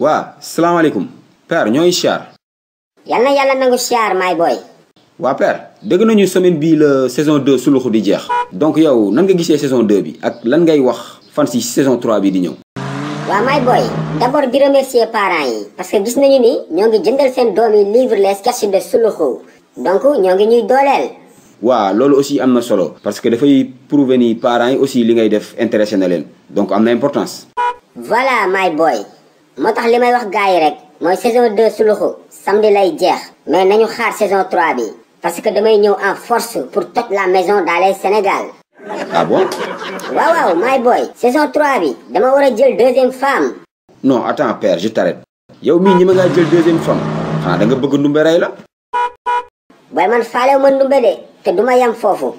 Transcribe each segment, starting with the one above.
waa salaamaaleykum père ñooy siyaar. yal na yàlla nangu siyaar my boy. waa père dégg nañu semaine bii la saison 2 suluxu di jeex. donc yow nan nga gisee saison 2 bi ak lan ngay wax fan si saison 3 bi di ñëw. waa my boy d'abord di remercier parents yi parce que gis nañu ni ñoo ngi jëndal seen doom yi livre les sketchs de suluxu donc ñoo ngi ñuy dooleel. waaw loolu aussi am na solo. parce que dafay prouver ni parents yi aussi li ngay def intéressé na leen donc am na importance. voilà my boy moo tax li may wax gars yi rek mooy saison 2 suluxu samedi lay jeex mais nañu xaar saison 3 bi parce que damay ñëw en force pour toj la maison dans les Sénégal. ah bon. waaw my boy saison 3 bi dama war a jël deuxième femme. non attends père je t'arrête. yow mii ñi ma ngaa jël deuxième femme xanaa da nga bëgg ndumbe rey la. boy man faalew ma ndumbe de te duma yam foofu.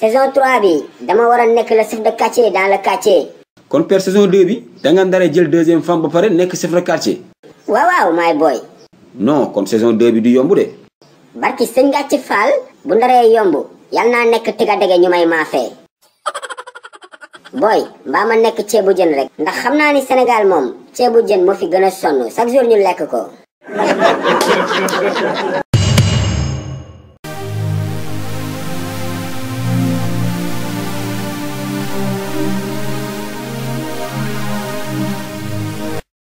saison 3 bi dama war a nekk le chef de quartier dans le quartier. kon père saison 2 bi da nga ndaree jël deuxième femme ba pare nekk chef de quartier. waaw my boy. non kon saison 2 bi du yomb de. barki sëñ nga ci faal bu ndaree yomb yal naa nekk tiga dege ñu may maafee. boy mbaa ma nekk ceebu jën rek ndax xam naa ni Sénégal moom ceebu jën moo fi gën a sonn chaque jour ñu lekk ko.